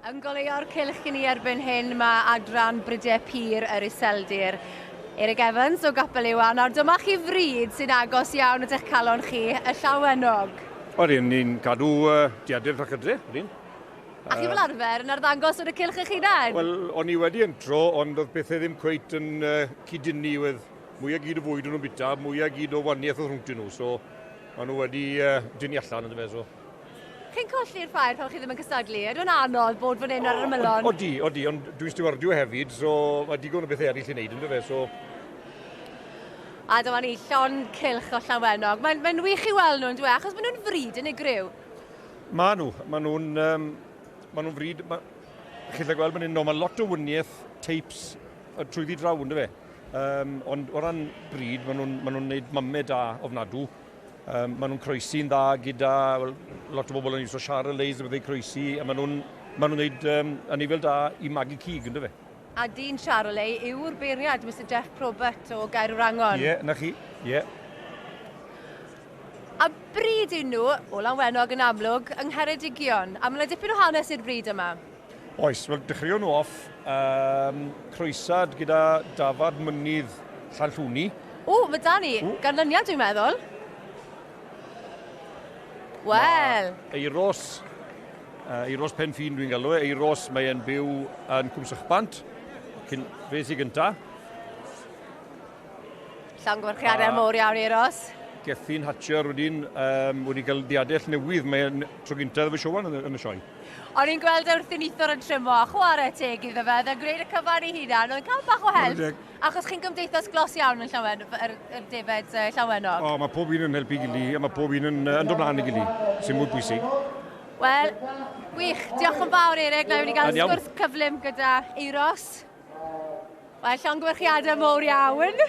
Yn goleuo'r cylch i ni erbyn hyn mae adran Brydiau Pur yr Iseldir. Eric Evans o Gapel Iwan. Nawr dyma chi fryd sy'n agos iawn at eich calon chi, y Llawenog. Odyn, ni'n cadw uh, diadell Rhachydre, odyn. A chi fel arfer yn arddangos yn y cylch eich hunain? Wel, o'n i wedi entro, ond oedd bethau ddim cweit yn uh, cydynnu, oedd mwyaf gyd o fwyd o'n nhw'n bita, mwyaf gyd o waniaeth oedd rhwngtyn nhw, so maen nhw wedi uh, dynnu allan, ynddo fe, so. Chi'n colli'r ffair pan chi ddim yn cystadlu? Ydy o'n anodd bod fan hyn ar yr ymylon? Odi, odi, ond dwi'n stiwardio hefyd, so mae digon o bethau eraill i wneud, ynddo fe, so... A dyma ni, llond cylch o Llanwenog. Mae'n mae wych i weld nhw'n dweud, achos maen nhw'n fryd unigryw. Ma nhw, maen nhw'n um, ma nhw'n fryd, ma, chi'n gallu gweld fan hyn, no, mae lot o wyniaeth tapes trwyddi draw, ynddo fe. Um, ond o ran bryd, maen nhw'n ma nhw gwneud mame da ofnadw. Um, maen nhw'n croesi'n dda gyda well, lot o bobl yn iwso Charolais a bethau croesi, a maen nhw'n ma nhw'n gwneud um, anifail da i magu cig, ynddo fe. A dyn Charolais yw'r beirniad, Mr Jeff Probert o Gaerwrangon. Ie, yeah, na chi, ie. Yeah. A bryd yw nhw, o Lanwenog yn amlwg, yng Ngheredigion. A mae yna dipyn o hanes i'r bryd yma. Oes, wel dechreuon nhw off um, croesad gyda dafad mynydd Llanllwni. O, mae da ni ganlyniad dwi'n meddwl. Wel. Eiros, uh, Eiros Pen Ffin dwi'n galw e. Eiros, mae e'n byw yn Cwmsychbant. Cyn, fe sy'n gynta. Llongyfarchiadau mowr iawn Euros. Gethin Hatcher wedyn um, wedi cael diadell newydd, mae'n tro gyntaf efo Siwan yn, yn y sioe. O'n i'n gweld e wrth i nithwr yn trymo, a chwarae teg iddo fe, oedd e'n gwneud y cyfan ei hunan, oedd yn cael bach o help, achos chi'n gymdeithas glos iawn yn Llawen, yr, yr defed uh, Llawenog. O, mae pob un yn helpu gili, a mae pob un yn, yn dod mlaen i gili, sy'n mwy bwysig. Wel, gwych, diolch yn fawr Eric, na i wedi cael sgwrs cyflym gyda Euros. Wel, llongyfarchiadau mowr iawn.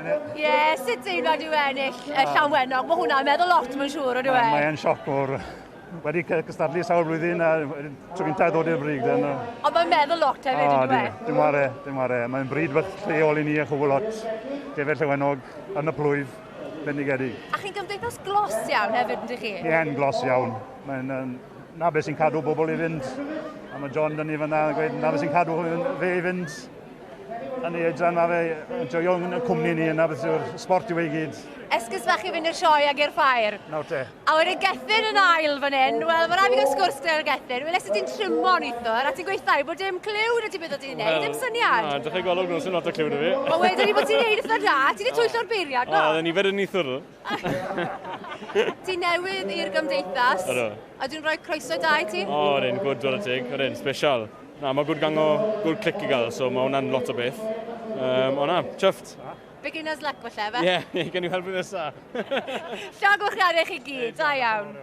Ie, yeah, sut deimlad yw ennill y Llanwenog? Mae hwnna'n meddwl lot, mae'n siŵr, ydyw e? Mae'n sioc o'r... Wedi cystadlu sawl blwyddyn a tro gyntaf ddod i'r brig. Den. Ond mae'n meddwl lot hefyd, ydyw e? Dim ware, dim ware. Mae'n bryd beth lleol i ni a chwbl lot. Defed Llanwenog yn y plwyf, bendigedig. A chi'n gymdeithas glos iawn hefyd, yndych chi? Ie, yn glos iawn. Mae'n na beth sy'n cadw bobl i fynd. A mae John dyn ni fyna yn gweud, na beth sy'n cadw fe i fynd yn ei oedran, mae fe yn joio yn y cwmni ni yna, beth yw'r sport yw ei gyd. Esgus fach i fynd i'r sioe ag i'r ffair. Nawr te. A wedyn Gethin yn ail fan hyn, wel, mae rhaid fi gael sgwrs gyda'r Gethin. Wel, es ti'n trymo nithwr, a ti'n gweithio bod dim cliw na ti beth o ti'n neud, dim syniad. Na, dechrau gweld o'n sy'n lot o cliw na fi. Ond wedyn ni bod ti'n neud eitha da, ti wedi twyllo'r beiriad, no? O, oedd nifer yn nithwr. Ti newydd i'r gymdeithas. Ydw. A dwi'n rhoi croeso da i ti. O, oh, rydyn, gwd, wrth teg, rydyn, special. Na, mae gwd gang o, gwd clic i gael, so mae hwnna'n lot o beth. Um, o na, chuffed. Beginner's luck falle, fe? Ie, yeah, gen i helpu nesa. Llongyfarchiadau chi gyd, da iawn.